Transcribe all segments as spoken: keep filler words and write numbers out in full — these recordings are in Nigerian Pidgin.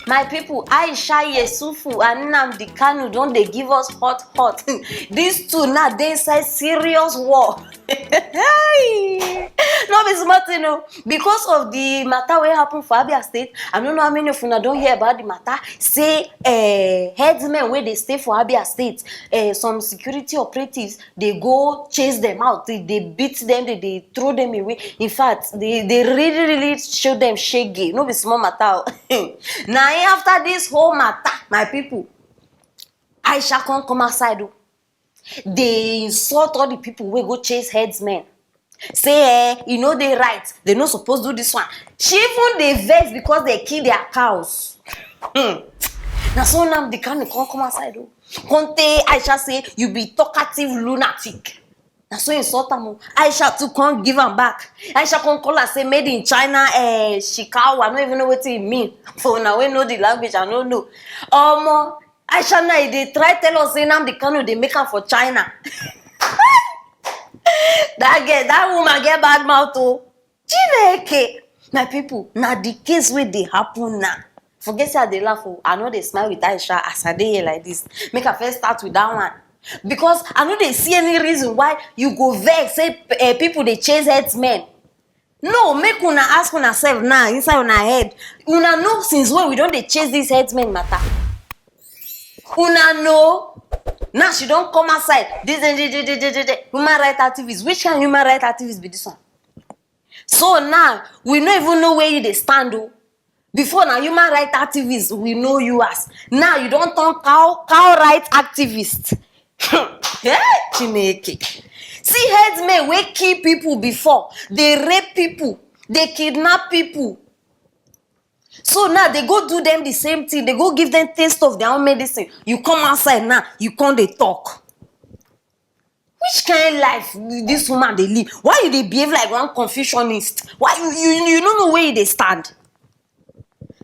My people, Aisha Yesufu and Nnamdi Kanu don dey give us hot hot. These two now dey inside serious war. No be small thing o. Because of the matter wey happen for Abia State, I no know how many of una don hear about the matter. Say uh, headsmen wey dey stay for Abia State, uh, some security operatives dey go chase them out, dey dey beat them, dey dey throw them away. In fact, dey dey really really show them shege. No be small matter o. Na im after this whole matter, my people, Aisha come come outside o, dey insult all the people wey go chase headsmen. Say eh, e no dey right, they no suppose do this one. She even dey vex because they kill their cows. Hmm. Na so Nnamdi Kanu come come outside o, come tell Aisha say you be talkative lunatic. Na so insult am o. Aisha too come give am back. Aisha come call her say made in China, eh, shikawa. I no even know wetin e mean. For una wey know the language, I no know. Omo, Aisha now e dey try tell us say Nnamdi Kanu dey make am for China. That girl, that woman get bad mouth o. Chineke, my people, na the case wey dey happen now. Forget say I dey laugh o, I no dey smile with Aisha as I dey here like this. Make I first start with that one. Because I no dey see any reason why you go vex say uh, people dey chase headsmen. No, make una ask una sef now inside una head. Una know since when we don dey chase this headsmen matter? Una know? Now she don come outside. This, this, this, this, this, this, this human rights activist. Which kind human rights activist be this one? So now, we no even know where you dey stand o. Before na human rights activist we know you as. Now you don turn cow cow rights activist. Hey, Chineke. See headsmen wey kill people before, dey rape people, dey kidnap people. So now they go do them the same thing, they go give them taste of their own medicine. You come outside now, you come dey talk. Which kind life this woman dey live? Why you dey behave like one Confucianist? Why you you you no know where you dey stand?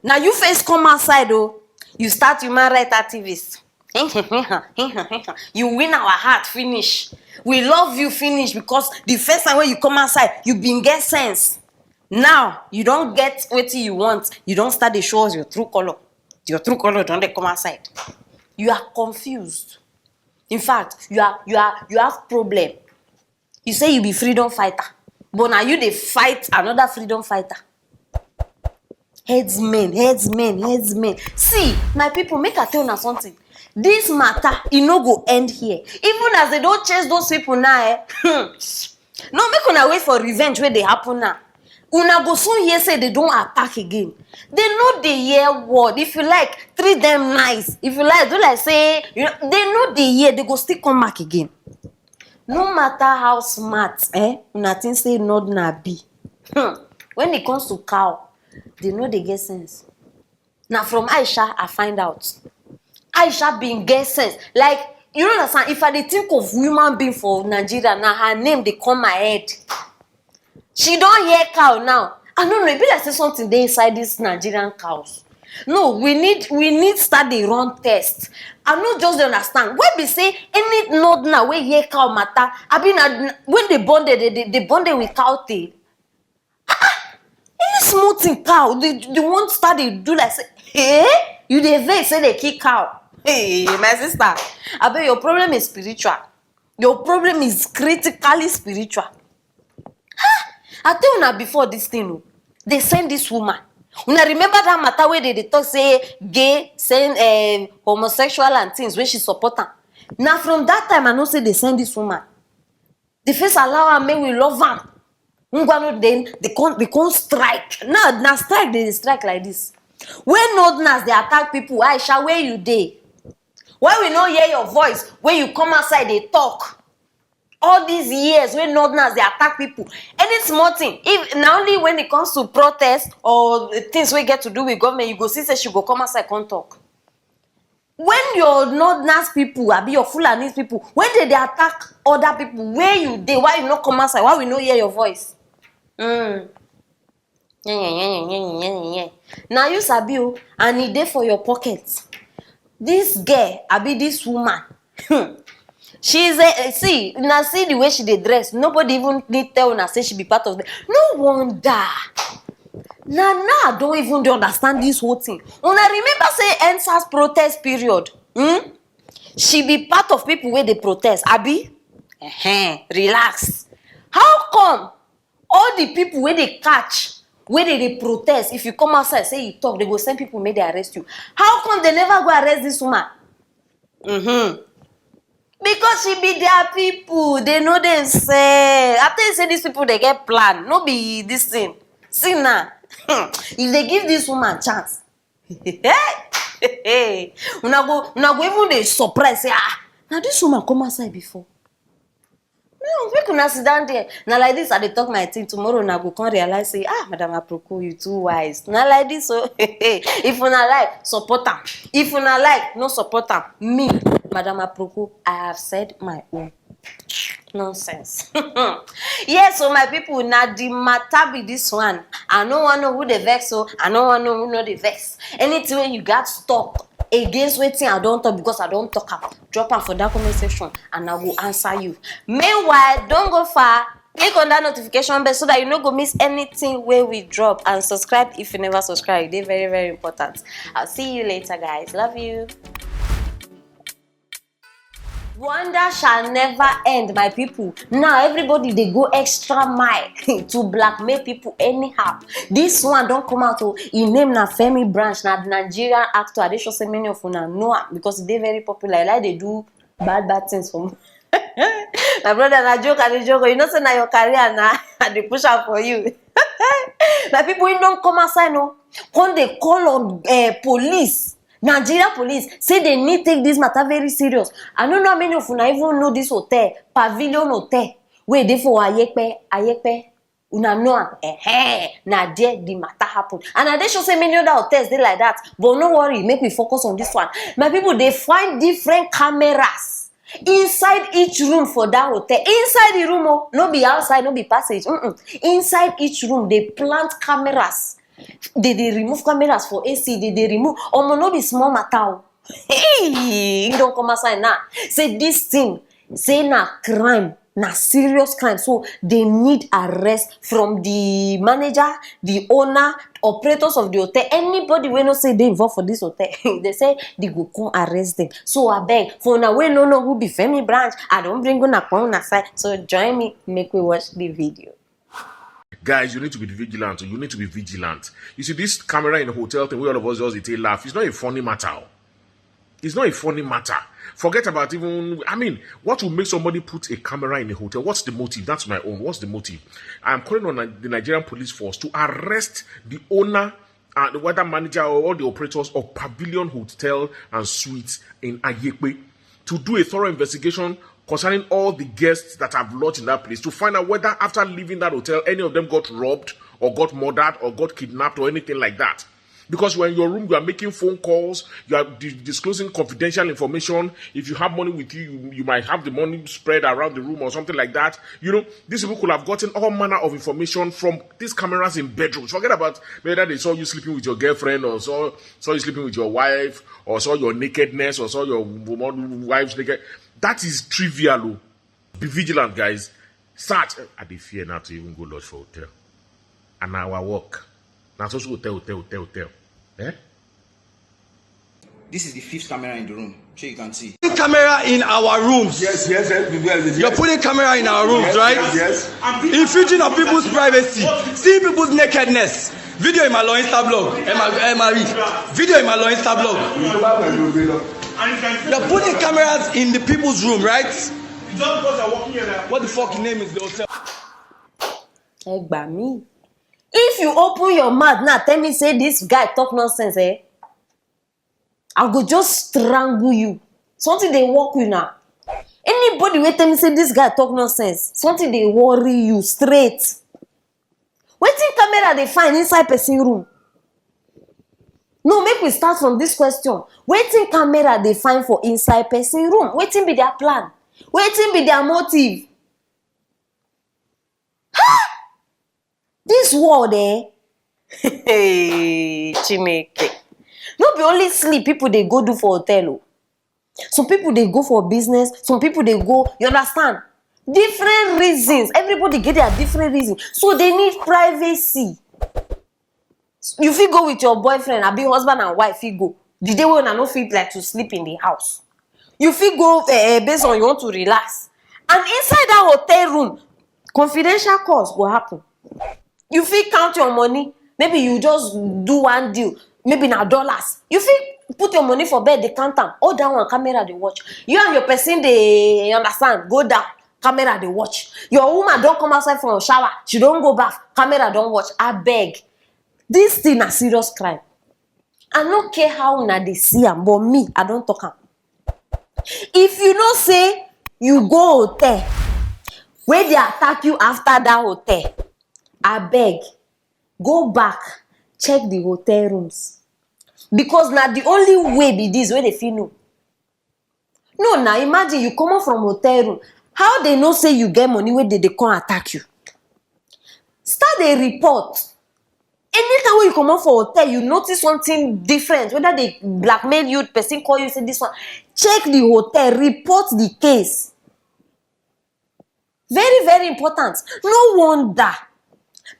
Na you first come outside o, you start human rights activist. You win our heart finish. We love you finish because the first time wey you come outside, you bin get sense. Now you don get wetin you want, you don start dey show us your true colour. Your true colour don dey come outside. You are confused. In fact, you are you are you have problem. You say you be freedom fighter, but na you dey fight another freedom fighter. Headsmen, headsmen, headsmen. See, my people, make I tell una something. This matter, e no go end here. Even as they don chase those people now, eh, hmm, no make una wait for revenge wey dey happen now. Una go soon hear say they don attack again. They no dey hear word. If you like, treat them nice. If you like, do like say you know, they no dey hear. They go still come back again. No matter how smart eh una think say Northerner be, hmm, when it comes to cow, they no dey get sense. Na from Aisha I find out. Aisha bin get sense. Like, you no understand, if I dey think of human being for Nigeria, na her name dey come my head. She don hear cow now. I no know, e be like say something dey inside these Nigerian cows. No, we need we need start dey run test. I no just dey understand why be say any Northerner wey hear cow matter, abi na when they born them, they dey they born them with cow tail. Any small thing cow, they they wan start dey do like say, hey, you dey vex say they kill cow. Hey, my sister, abeg, your problem is spiritual. Your problem is critically spiritual. I tell una before this thing o, they send this woman. Una remember that matter wey they dey talk say gay, send um, homosexual and things wey she support am. Na from that time I know say they send this woman. They first allow am make we love am. Ngwanu, then they come they come strike. Now na strike they dey strike like this. When Northerners dey attack people, Aisha, where you dey? Why we no hear your voice when you come outside dey talk? All these years wey Northerners dey attack people, any small thing, if na only when it comes to protest or things wey get to do with government, you go see say she go come outside come talk. When your Northerners people, abi your Fulanis people, when they dey attack other people, where you dey? Why you no come outside? Why we no hear your voice? Mm. Now you sabi o, and e dey for your pocket. This girl, abi this woman, she is a, see, una see the way she dey dress. Nobody even need tell una say she be part of them. No wonder. Na now I don even dey understand this whole thing. Una remember say endsars protest period, hmm? She be part of people wey dey protest, abi? Ehen, relax. How come all the people wey dey catch, wey dey dey protest, if you come outside say you talk, they go send people make they arrest you? How come they never go arrest this woman? Mm-hmm. Because she be their people, they know themselves. I tell you say these people, they get plan, no be this thing. See now, if they give this woman chance, hey, una go una go even dey surprise say, ah, now this woman come outside before. No, make una sit down there. Na like this I dey talk my thing. Tomorrow una go come realize say, ah, Madam Aproko, you too wise. Na like this o. If una like, support am. If una like, no support am. Me, Madam Aproko, I have said my own. Nonsense. Yes, so my people, na the matter be this one. I no wan know who dey vex o. I no wan know who no dey vex. Anything wey you gat talk against wetin I don talk, because I don talk am, drop am for that comment section and I go answer you. Meanwhile, don't go far. Click on that notification bell so that you no go miss anything wey we drop, and subscribe if you never subscribe. E dey very, very important. I'll see you later, guys. Love you. Wonder shall never end, my people. Now everybody dey go extra mile to blackmail people anyhow. This one don come out o. Im name na Femi Branch, na Nigerian actor. I dey sure say many of una know am because e dey very popular. E like dey do bad, bad things for me. My brother, na joke I dey joke o. You know say na your career na I dey push am for you. My people, im don come outside now, come dey call on, eh, police, Nigeria police, say they need take this matter very serious. I no know how many of una even know this hotel, Pavilion Hotel, wey dey for Ayepe, Ayepe. Una know am? Ehen, na there the matter happen. And I dey sure say many other hotels dey like that, but no worry, make we focus on this one. My people, they find different cameras inside each room for that hotel. Inside the room o, no be outside, no be passage. Mm-mm. Inside each room, they plant cameras. They dey remove cameras for A C, they dey remove. Omo, no be small matter o. Hey, he don come outside now. Say this thing, say na crime, na serious crime. So they need arrest from the manager, the owner, operators of the hotel, anybody wey know say dey involved for this hotel. They say they go come arrest them. So abeg, for una wey no know who be Femi Branch, I don bring una come una side. So join me, make we watch the video. Guys, you need to be vigilant. You need to be vigilant. You see, this camera in the hotel thing, we all of us just dey take laugh. It's not a funny matter. It's not a funny matter. Forget about even, I mean, what will make somebody put a camera in a hotel? What's the motive? That's my own. What's the motive? I'm calling on Ni-, the Nigerian police force to arrest the owner and whether manager or all the operators of Pavilion Hotel and Suites in Ayepe to do a thorough investigation concerning all the guests that have lodged in that place, to find out whether after leaving that hotel, any of them got robbed or got murdered or got kidnapped or anything like that. Because you're in your room, you are making phone calls, you are di-, disclosing confidential information. If you have money with you, you, you might have the money spread around the room or something like that. You know, these people could have gotten all manner of information from these cameras in bedrooms. Forget about whether they saw you sleeping with your girlfriend or saw, saw you sleeping with your wife or saw your nakedness or saw your wo-, wife's naked. That is trivial o. Be vigilant, guys. Search. I dey fear now to even go lodge for hotel. And na our work. Na so so hotel, hotel, hotel, hotel. Eh? This is the fifth camera in the room. So you can see. Camera in our rooms. Yes, yes, yes, yes, yes. You're putting camera in our rooms, yes, right? Yes, yes. Infringing on people's privacy. See people's nakedness. Video in my law Insta blog. Emma, Emma Reed. Video in my law Insta blog. You're putting cameras in the people's room, right? What the fuck name is the hotel? Ẹ gbà mí. If you open your mouth now, tell me say this guy talk nonsense, eh? I go just strangle you. Something dey work you now. Anybody wey tell me say this guy talk nonsense, something dey worry you straight. Wetin camera dey find inside person room? No, make we start from this question. Wetin camera dey find for inside person room? Wetin be their plan? Wetin be their motive? Ha! This world, eh? Hey, Chineke. No be only sleep people dey go do for hotel o. Some people dey go for business, some people dey go, you understand? Different reasons. Everybody get their different reasons. So they need privacy. You fit go with your boyfriend, abi husband and wife fit go. The day wey una no fit, like, to sleep in the house, you fit go, eh, eh, based on you want to relax. And inside that hotel room, confidential calls go happen. You fit count your money. Maybe you just do one deal. Maybe na dollars. You fit put your money for bed, dey count am. All that one, camera dey watch. You and your person dey, you understand, go down, camera dey watch. Your woman don come outside from shower, she don go baff, camera don watch. Abeg, this thing na serious crime. I no care how una dey see am, but me, I don talk am. If you know say you go hotel wey dey attack you after that hotel, abeg, go back, check the hotel rooms, because na the only way be this wey dey fit know. No, na imagine you comot from hotel room, how they know say you get money wey dey dey come attack you? Start dey report. Anytime wey you comot for hotel, you notice something different, whether they blackmail you, person call you say this one, check the hotel, report the case. Very, very important. No wonder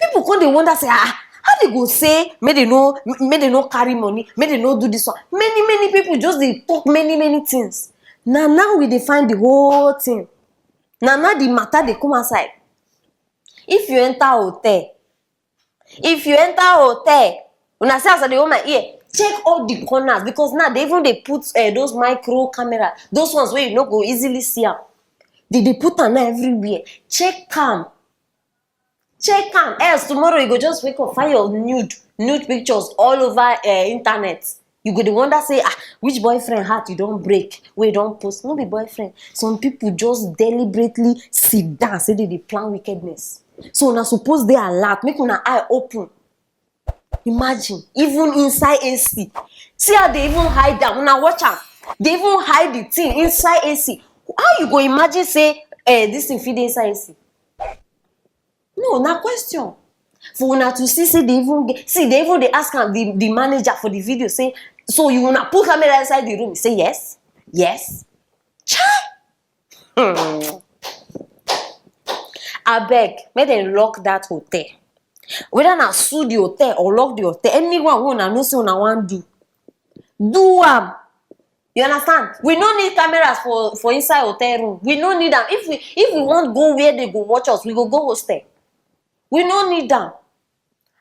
people come dey wonder say, ah, how they go say make they no, make they no carry money, make they no do this one. Many, many people just dey talk many, many things. Na now we dey find the whole thing. Na now the matter dey come outside. If you enter hotel, if you enter hotel, una see as I dey hold my ear, check all the corners, because now they even dey put, eh, those micro camera, those ones wey you no go easily see am. They dey put am now everywhere. Check am. Check am. Else tomorrow you go just wake up, find your nude, nude pictures all over, eh, internet. You go dey wonder say, ah, which boyfriend heart you don break, wey you don post? No be boyfriend. Some people just deliberately sit down, say they dey plan wickedness. So una suppose dey alert, make una eye open. Imagine, even inside A C. See how they even hide am. Una watch am. They even hide the thing inside A C. How you go imagine say, eh, this thing fit dey inside A C? No, na question. For una to see, see, they even get, see, they even dey ask am, the, the manager for the video say, so you una put camera inside the room? He say yes, yes. Chai! Hmm. Abeg, make dem lock that hotel. Whether na sue the hotel or lock the hotel, anyone wey una know say una wan do, do am. You understand? We no need cameras for, for inside hotel room. We no need am. If we, if we wan go where they go watch us, we go go hostel. We no need am.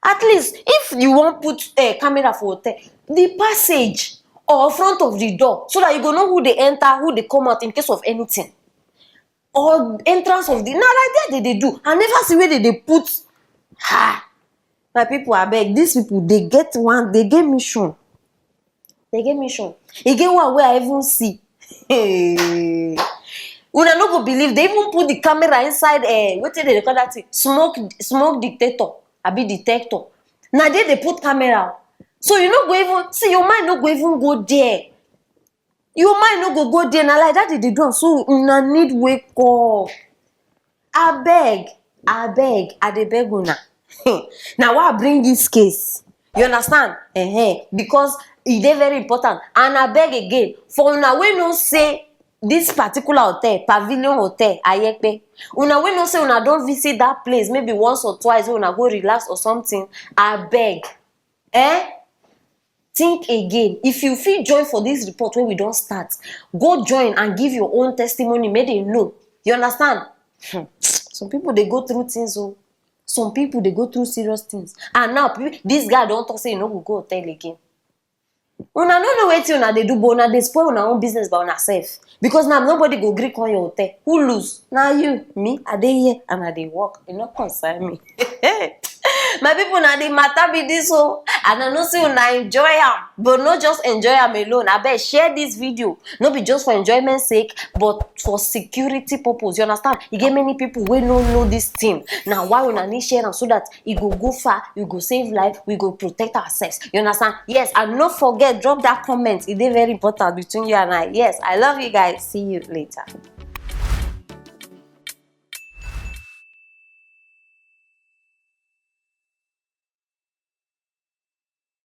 At least, if you wan put, eh, camera for hotel, the passage or front of the door, so that you go know who dey enter, who dey come out in case of anything. Or entrance of the, na like that they dey do. I never see where they dey put. Ha! My people, abeg, these people, they get one, they get mission. They get mission. E get one wey I even see. Hey. Una no go believe, they even put the camera inside, eh, wetin they dey call that thing? Smoke, smoke detector, abi detector. Na there they put camera. So you no go even see, your mind no go even go there. Your mind no go go there. Na like that they dey do am. So una need wake up. Abeg, abeg, I dey beg una. Na why I bring this case. You understand? Ehen. Because e dey very important. And abeg again, for una wey know say this particular hotel, Pavilion Hotel, Ayepe, una wey know say una don visit that place maybe once or twice, wey una go relax or something, abeg, eh? Think again. If you fit join for this report wey we don start, go join and give your own testimony, make they know. You understand? Hmm. Some people dey go through things o. Some people dey go through serious things. And now, pe-, this guy don talk say he no go go hotel again. Una no know wetin una dey do, but una dey spoil una own business by una sef. Because now nobody go gree come your hotel. Who lose? Na you, me, I dey here and I dey work. E no concern me. My people, na the matter be this o. And I know say una enjoy am, but no just enjoy am alone. Abeg, share this video. No be just for enjoyment sake, but for security purpose. You understand? E get many people wey no know this thing. Na why una need share am, so that e go go far, we go save life, we go protect ourselves. You understand? Yes, and no forget, drop that comment. E dey very important between you and I. Yes, I love you guys. See you later.